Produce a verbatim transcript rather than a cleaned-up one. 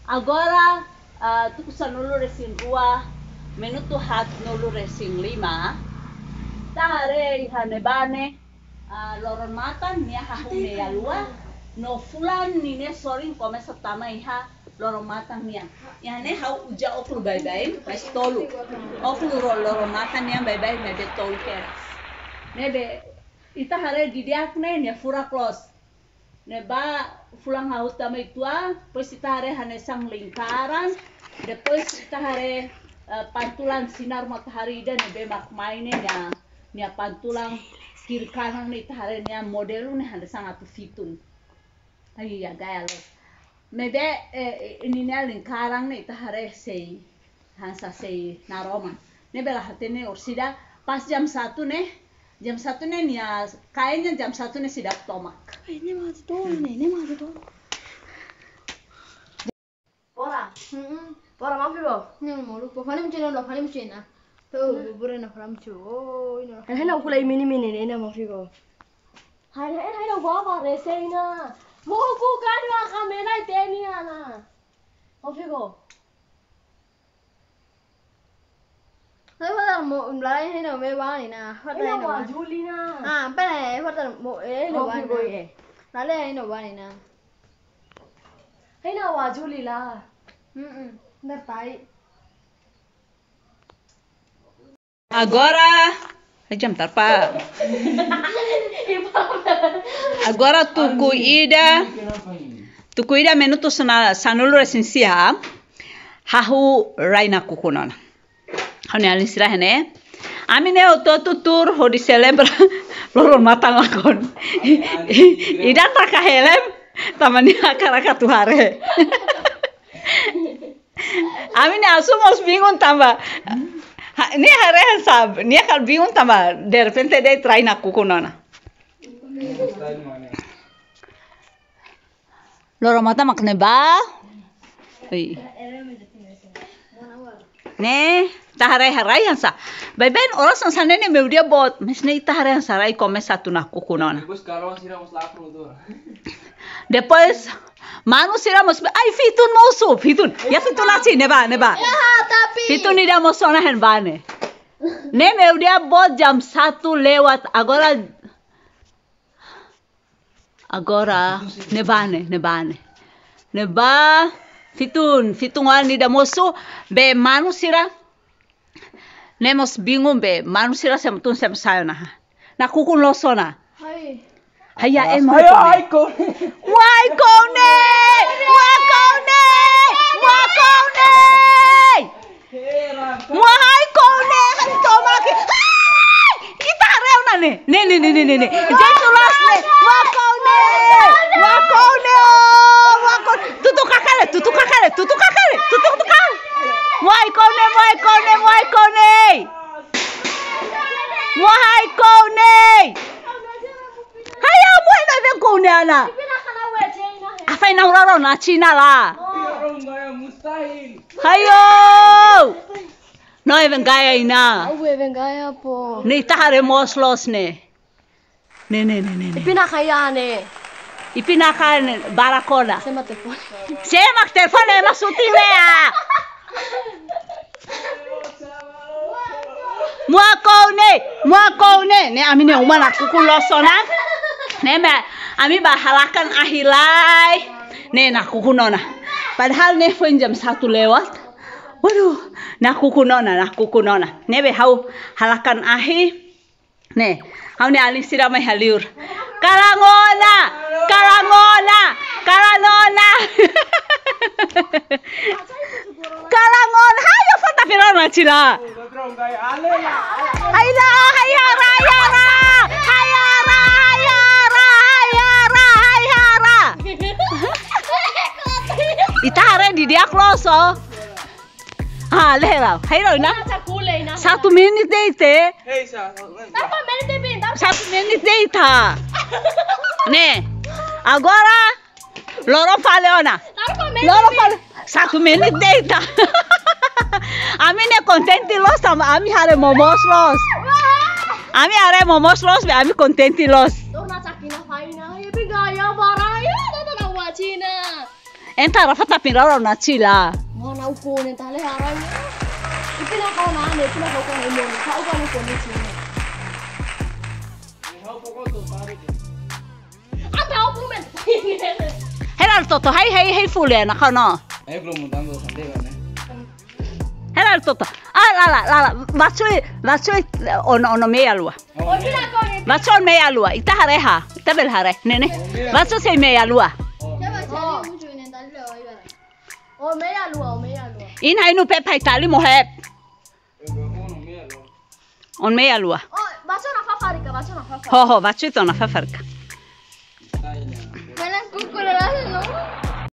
Agora, ah, tuku sanulu-resin-rua, minutu haatnulu-resin-lima. Ita haree iha ne'ebá ne'e, ah, loron-matan nia hahú meia-lua, no fulan ninia sorin komesa tama iha loron-matan nian. Iha ne'e ha'u uza ókulu baibain, mais tolu. Ókulu ro-, loron-matan nian baibain ne'ebé tolu kedas. Ne'ebé ita haree didi'ak ne'e nia furak loos. Ne'ebá fulan hahú tama uitoan, depois ita haree hanesan lingkaran, depois ita haree, eh, pantulan sinar matahari ida ne'ebé mak mai ne'e nia, nia pantulan kiri kanan ne'e ita haree nia modelu ne'e hanesan atu fitun. Ai, ya, gaya loos. Maibé, eh, eh, ninia lingkaran ne'e ita haree sei hanesan sei naroman. Ne'ebé la hatene orsida pas jam satu ne'e, jam satu ne'e nia, kayaknya jam satu ne'e seidauk tomak. Ai, ne'e mati tol ne'e, ne'e mati tol. Bora. Mm-mm. Bora, mafi ko? Ne'e malu, po fani mucina, lo fani mucina. Tuh, bubur na fani mucina. Oh, ini. Eh, hena kula mini mini ne'e, ne'e mafi ko. Hai, hai, hai, lo gua apa resena? Mau buka dua kamera teni ana. Mafi ko? Hai, hola, mo, mlai, hai, no, me bani na. Hola, hai, no, wa bani. Juli na. Ah, pera, eh, hola, mo, eh, no, mafi bani ko, na. Eh. Lale, hai, no, bani na. Hai, no, wa Juli la. Mm-mm, nda pai. Agora, ai, jam tarpa. Agora tuku ida, tuku ida minutu sana, sanulu-resin-sia, hahú rai nakukun ona. Ha'u-nia alin sira iha ne'e. Ami ne'e hotu-hotu tuur hodi selebra loron-matan lakon. Ida taka helm, tanba nia hakarak atu haree. Ami-nia asuh mós bingung tanba. Ha, nia haree hanesan, nia kala bingung tanba derrepente de'it rai nakukun ona. Loron-matan mak ne'ebá. Oi. Ne'e, ita haree, haree hanesan. Baibain oras hanesan ne'e meiudia boot, mais ne'e ita haree hanesan rai komesa atu nakukun ona. Depois, manu sira mós, ai, fitun mosu, fitun. Ya, fitun la'ós ne'ebá, ne'ebá. Ya, tapi. Fitun ida mosu ona iha ne'ebá ne'e. Ne'e meiudia boot jam satu lewat, agora, agora, ne'ebá ne'e, ne'ebá ne'e. Ne'ebá, fitun, fitun oan ida mosu, be manu sira. Ne'e mós bingung be, manu sira sei tun sei sai ona. Nakukun loos ona. Hai. Haya, ema. Haya, hai ko. Wai kone! Wai kone! Wai kone! Wai kone! Hai tomak. Hai! Ita haree ona ne'e. Ne'e, ne'e, ne'e, ne'e, ne'e, ne'e. Jeitu loos ne'e. Wai kone! Wai kone! Oh, wai kone! Tutup kakak le, tutup kakak le, tutup kakak le, tutup kakak. Wai kone, wai kone, wai kone. Wahai kone. Haya, buat dah ben kone ana. Afai nang roro na Cina la. Hayo. No even gaya ina. Au even gaya po. Ne'e ita haree mós loos ne'e. Ne'e, ne'e, ne'e, ne'e, ne'e. Ipina kaya ne'e. Ipina kaya ne'e, bara koda. Sema telefone. Sema telefone, ema shooting ne'e. Wai kone, wai kone. Ne'e ami-nia uma nakukun loos ona. Ne'e mak ami bá halakan ahi lai. Ne'e nakukun ona. Padahal ne'e foin jam satu lewat. Waduh, nakukun ona, nakukun ona. Ne'ebé ha'u halakan ahi. Ne'e, ha'u-nia alin sira mai iha liur. Kalan ona! Kalan ona! Kalan ona! Kalan ona! Hayo, fota fila ona Cina. Haira, haira, haira. Haira, haira, haira, haira, haira. Ita haree didi'ak loos. Ah, lehra. Haira ona. Satu menit de'it. Hei, sa-, sa-, Tarpa menit de'it, bin, tarpa. Satu menit de'it. Ne'e. Agora, loron fali ona. Tarpa menit de'it. Loron fali. Satu menit de'it. Ami ne'e kontente loos tanba ami haree momoos loos. Ami haree momoos loos, be ami kontente loos. Torna cakina faina. Ya, bin gaya bara. Ya, tata na wacina. Entaun ha'u fó tapi rau-rau na chila. Mana ukun entaun le harai. Ipina kau na ne, ipina kau kau ne, kau kau ne kau ne chila. Anta au plumen. Hela toto, hai, hai, hai, fule na kau no. Ai, plumen tanto sande, né? Hela toto. Ah, la, la, la, la. Batsui, batsui, ono, ono meia lua. Batsui meia lua. Ita haree ha. Ita bele haree. Ne'e, ne'e. Batsui sei meia lua. Oh, meia lua, oh, meia lua. Ina inu pe pai tali mo hep. On meia lua. Oh, batsui na fábrica, batsui na fábrica. Ho, ho, batsui to'o na fábrica.